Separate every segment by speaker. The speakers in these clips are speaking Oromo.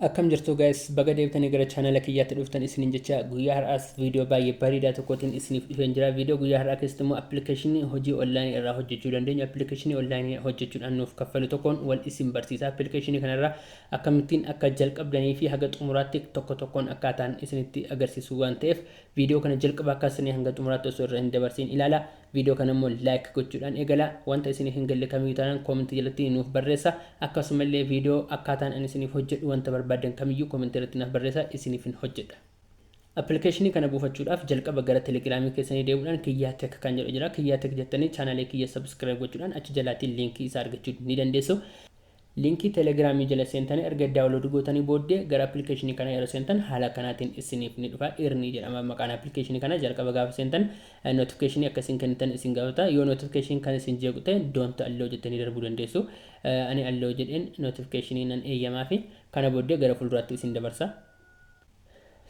Speaker 1: Akkam jirtu guys? Baga deebitanii gara chaanala kiyyaatti dhuftan isiniin jecha, guyyaa har'aas viidiyoo baay'ee bareedaa tokkotiin isiniif dhufeen jira. Viidiyoo guyyaa har'aa keessatti immoo appilikeeshinii hojii onlaayinii irraa hojjechuu dandeenyu, appilikeeshinii onlaayinii hojjechuudhaan nuuf kaffalu tokkoon wal isin barsiisa. Appilikeeshinii kanarraa akkamittiin akka jalqabdanii fi haga xumuraatti tokko tokkoon akkaataan isinitti agarsiisu waan ta'eef, viidiyoo kana jalqabaa kaasanii hanga xumuraatti osoo irra hin dabarsiin ilaala. Viidiyoo kana immoo like gochuudhaan eegala. Wanta isiniif hin galle kamiyyuu taanaan koomentii jalatti nuuf barreessa. Akkasumallee viidiyoo akkaataan ani isiniif hojjedhu wanta barbaaddan kamiyyuu koomentii irratti naaf barreessa, isiniif hin hojjedha. Appilikeeshinii kana buufachuudhaaf jalqaba gara telegiraamii keessanii deemuudhaan Kiyyaa Tech kan jedhu jira. Kiyyaa Tech jettanii chaanalee kiyya subscribe gochuudhaan achi jalaatiin liinkii isaa argachuu ni dandeessu. Liinkii telegiraamii jala seentanii erga download gootanii booddee gara appilikeeshinii kana yeroo seentan haala kanaatiin isiniif ni dhufa. Earn jedhama maqaan appilikeeshinii kana. Jalqaba gaafa seentan notifiikeeshinii akka isin kennitan isin gaafata. Yoo notifiikeeshinii kan isin jeequ ta'e, "Don't allow" jettanii darbuu dandeessu. Ani "allow" jedheen notifiikeeshinii nan eeyyamaa fi kana booddee gara fuulduraatti isin dabarsa.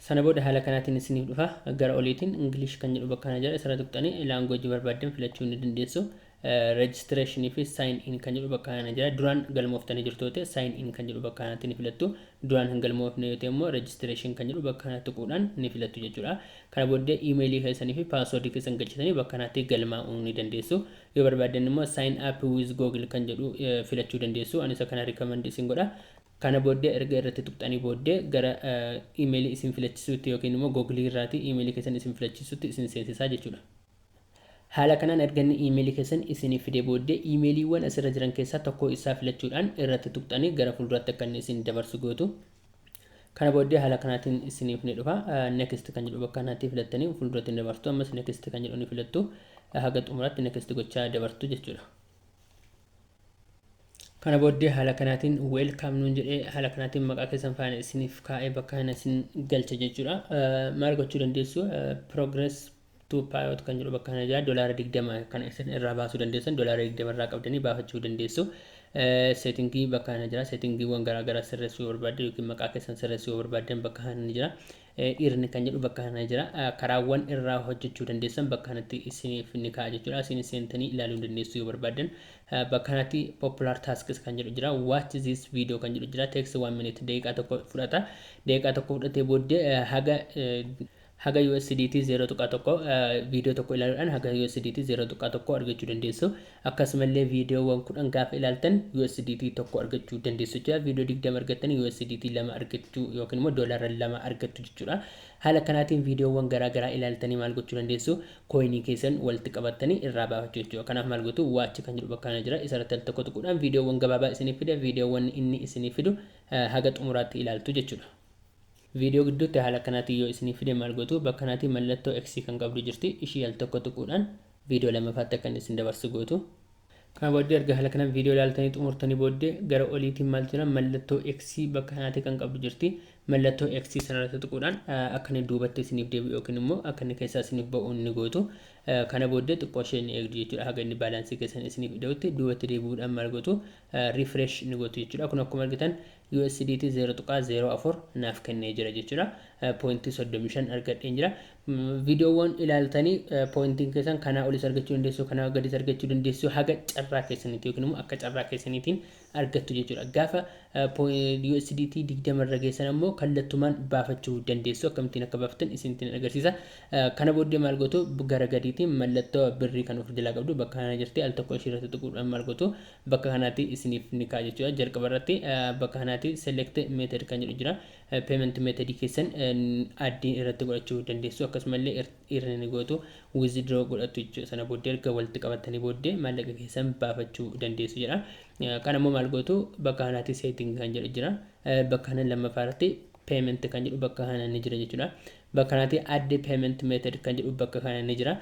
Speaker 1: Sana booda haala kanaatiin isiniif dhufa. Gara oliitiin "English" kan jedhu bakka kana jira. Isarra tuqxanii language barbaaddan filachuu ni dandeessu. Registration fi sign in kan jedhu bakka kana jira. Duraan galmooftanii jirtu yoo ta'e, "sign in" kan jedhu bakka kanatti ni filattu. Duraan hin galmoofne yoo ta'e immoo, "registration" kan jedhu bakka kana tuquudhaan ni filattu jechuudha. Kana booddee iimeelii keessanii fi paaswoordii keessan galchitanii bakka kanatti galmaa'uu ni dandeessu. Yoo barbaaddan immoo "sign up with Google" kan jedhu filachuu dandeessu. Ani isa kana recommend isin godha. Kana booddee erga irratti tuqxanii booddee gara iimeelii isin filachisuutti yookiin immoo Google irraati iimeelii keessan isin filachisuutti isin seensisaa jechuudha. Haala kanaan erga inni iimeelii keessan isiniif fidee booddee, iimeeliiwwan asirra jiran keessaa tokko isaa filachuudhaan irratti tuqxanii gara fuulduraatti akka inni isin dabarsu gootu. Kana booddee haala kanaatiin isiniif ni dhufa. "Next" kan jedhu bakka kanatti filattanii fuulduratti ni dabartu. Ammas "next" kan jedhu ni filattu. Haga xumuraatti "next" gochaa dabartu jechuudha. Kana booddee haala kanaatiin "welcome" nuun jedhee, haala kanaatiin maqaa keessan faana isiniif kaa'ee bakka kana isin galcha jechuudha. Maal gochuu dandeessu? "Progress to payout" kan jedhu bakka kana jira. $20 kan isin irraa baasuu dandeessan, $20 irraa qabdanii baafachuu dandeessu. Settingii bakka kana jira. Settingiiwwan garaagaraa sirreessuu yoo barbaaddan yookiin maqaa keessan sirreessuu yoo barbaaddan bakka kana ni jira. Earn kan jedhu bakka kana jira. Karaawwan irraa hojjechuu dandeessan bakka kanatti isiniif ni kaa'a jechuudha. Isin seentanii ilaaluu dandeessu yoo barbaaddan. Bakka kanatti "popular tasks" kan jedhu jira. "Watch this video" kan jedhu jira. Takes one minute, daqiiqaa tokko fudhata. Daqiiqaa tokko fudhatee booddee haga USDT 0.1, viidiyoo tokko ilaaluudhaan haga USDT 0.1 argachuu dandeessu. Akkasumallee viidiyoowwan 10 gaafa ilaaltan USDT 1 argachuu dandeessu jechuudha. Viidiyoo 20 argattan USDT 2 argachuu yookiin immoo $2 argattu jechuudha. Haala kanaatiin viidiyoowwan garaa garaa ilaaltanii maal gochuu dandeessu? Kooyinii keessan walitti qabattanii irraa baafachuu jechuudha. Kanaaf maal gootu? "Watch" kan jedhu bakka kana jira. Isarratti al tokko tuquudhaan viidiyoowwan gabaabaa isiniif fida. Viidiyoowwan inni isiniif fidu haga xumuraatti ilaaltu jechuudha. Viidiyoo gidduutti haala kanaatiin yoo isinii fide maal gootu? Bakka kanaatiin mallattoo X kan qabdu jirti. Ishii al tokko tuquudhaan viidiyoo lammaffaatti akka inni isin dabarsu gootu. Kana booddee erga haala kanaan viidiyoo ilaaltanii xumurtanii booddee gara oliitiin maal jira? Mallattoo X bakka kanaatti kan qabdu jirti. Mallattoo X sanarratti tuquudhaan akka inni duubatti isiniif deebi'u yookiin immoo akka inni keessaa isiniif ba'u ni gootu. Kana booddee xiqqoo ishee ni eegdu jechuudha. Haga inni baalaansii keessan isiniif ida'utti duubatti deebi'uudhaan maal gootu? Refresh ni gootu jechuudha. Kun akkuma argitan USDT 0.04 naaf kennee jira jechuudha. Poointii 35 argadheen jira. Viidiyoowwan ilaaltanii poointiin keessan kanaa olis argachuu dandeessu, kanaa gadis argachuu dandeessu, haga carraa keessaniitti yookiin immoo akka carraa keessaniitiin argattu jechuudha. Gaafa USDT 20 irra geessan ammoo kallattumaan baafachuu dandeessu. Akkamittiin akka baafatan isinitti agarsiisa. Kana booddee maal gootu? Gara gadiitiin mallattoo birrii kan of jalaa qabdu bakka kana jirti. Al tokko ishee irratti tuquudhaan maal gootu? Bakka kanaatti isiniif ni ka'a jechuudha. Jalqaba irratti bakka kanaatti "select method" kan jedhu jira. Payment method keessan addii irratti godhachuu dandeessu. Akkasumallee irra ni gootu, withdraw godhattu jechuudha. Sana booddee erga walitti qabatanii booddee maallaqa keessan baafachuu dandeessu jedha. Kana immoo maal gootu? Bakka kanaatti "setting" kan jedhu jira. Bakka kana lammaffaa irratti "payment" kan jedhu bakka kana ni jira jechuudha. Bakka kanaatti "add payment method" kan jedhu bakka kana ni jira.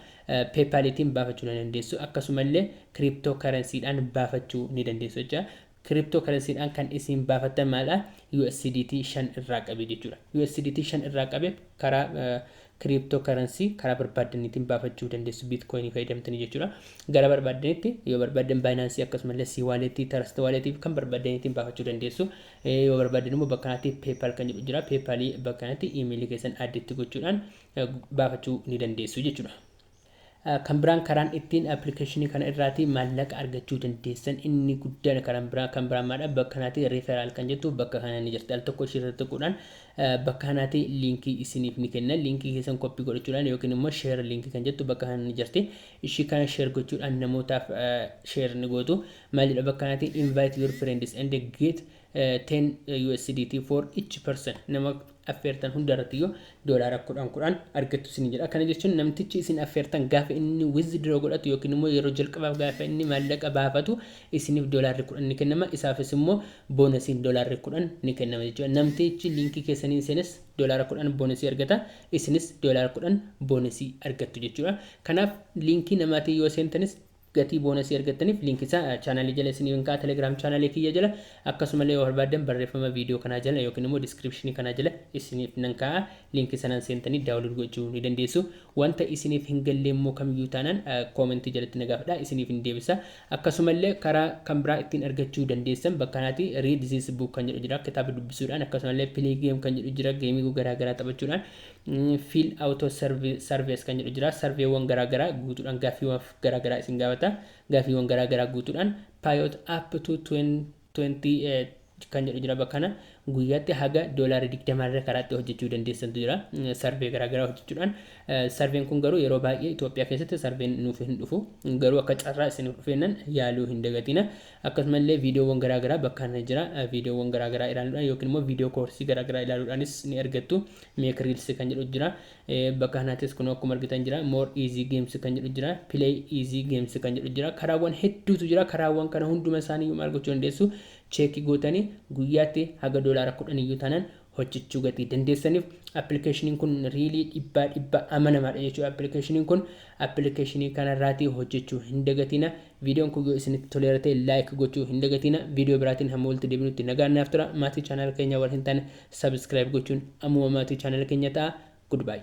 Speaker 1: PayPaliitiin baafachuu ni dandeessu. Akkasumallee crypto currencyidhaan baafachuu ni dandeessu jechuudha. Crypto currencyidhaan kan isin baafattan maadha? USDT 5 irraa qabe jechuudha. USDT 5 irraa qabe karaa crypto currency karaa barbaaddaniitiin baafachuu dandeessu, biitkoinii fayyadamtanii jechuudha. Gara barbaaddanitti yoo barbaaddan Binance, akkasumallee C Wallet, Trust Wallet kan barbaaddaniitiin baafachuu dandeessu. Yoo barbaaddan immoo bakka kanatti PayPal kan jedhu jira. PayPalii bakka kanatti iimeelii keessan additti gochuudhaan baafachuu ni dandeessu jechuudha. Kan biraan karaan ittiin appilikeeshinii kana irraatii maallaqa argachuu dandeessan inni guddaan karaan biraa kan biraan maadha? Bakka kanaatti referral kan jettu bakka kana ni jirti. Al tokko ishee irratti tuquudhaan bakka kanaatti liinkii isiniif ni kenna. Liinkii keessan copy godhachuudhaan yookiin immoo share link kan jettu bakka kana ni jirti. Ishii kana share gochuudhaan namootaaf share ni gootu. Maal jedha bakka kanaatti? "Invite your friends and get 10 USDT for each person." Nama affeertan hunda irratti iyyuu doolaara 10 10 argattu isin jedha. Kana jechuun namtichi isin affeertan gaafa inni withdraw godhatu yookiin immoo yeroo jalqabaaf gaafa inni maallaqa baafatu isiniif doolaarri 10 ni kennama. Isaafis immoo boonasiin doolaarri 10 ni kennama jechuudha. Namtichi liinkii keessaniin seenes doolaara 10 boonasii argata. Isinis doolaara 10 boonasii argattu jechuudha. Kanaaf liinkii namaatiin yoo seentanis gatii boonasii argattaniif liinkii isaa chaanaalii jala isinii hin ka'a, Telegram chaanaalii kiyya jala, akkasumallee yoo barbaaddan barreeffama viidiyoo kanaa jala yookiin immoo descriptionii kanaa jala isiniif nan kaa'a. Liinkii sanaan seentanii download gochuu ni dandeessu. Wanta isiniif hin galle immoo kamiyyuu taanaan commentii jalatti na gaafadha, isiniif hin deebisa. Akkasumallee karaa kan biraa ittiin argachuu dandeessan bakka kanaatti "read this book" kan jedhu jira, kitaaba dubbisuudhaan. Akkasumallee "play game" kan jedhu jira, gameii garaa garaa taphachuudhaan. "Fill out surveys" kan jedhu jira, surveywwan garaa garaa guutuudhaan, gaaffiiwwan garaa garaa isin gaafata, gaaffiiwwan garaa garaa guutuudhaan. "Payout up to 20" kan jedhu jira bakka kana. Guyyaatti haga doolaara 20 irra karaa itti hojjechuu dandeessantu jira, survey garaa garaa hojjechuudhaan. Surveyn kun garuu yeroo baay'ee Itoophiyaa keessatti surveyn nuuf hin dhufu, garuu akka carraa isiniif dhufeennan yaaluu hin dagatina. Akkasumallee viidiyoowwan garaa garaa bakka kana jira. Viidiyoowwan garaa garaa ilaaluudhaan yookiin immoo viidiyoo koorsii garaa garaa ilaaluudhaanis ni argattu. "Make reels" kan jedhu jira bakka kanattis. Kun akkuma argitan jira. "More easy games" kan jedhu jira. "Play easy games" kan jedhu jira. Karaawwan hedduutu jira. Karaawwan kana hunduma isaanii maal gochuu dandeessu? Checkii gootanii guyyaatti haga doolaara 10 iyyuu taanaan hojjechuu gatii dandeessaniif appilikeeshiniin kun really dhibbaa dhibba amanamaadha jechuudha. Appilikeeshiniin kun, appilikeeshinii kanarraatii hojjechuu hin dagatina. Viidiyoon kun yoo isinitti toleera ta'e like gochuu hin dagatina. Viidiyoo biraatiin hamma walitti deebinutti nagaan naaf tura. Maatii chaanal keenya wal hin taane subscribe gochuun ammuma maatii chaanal keenya ta'a. Goodbye.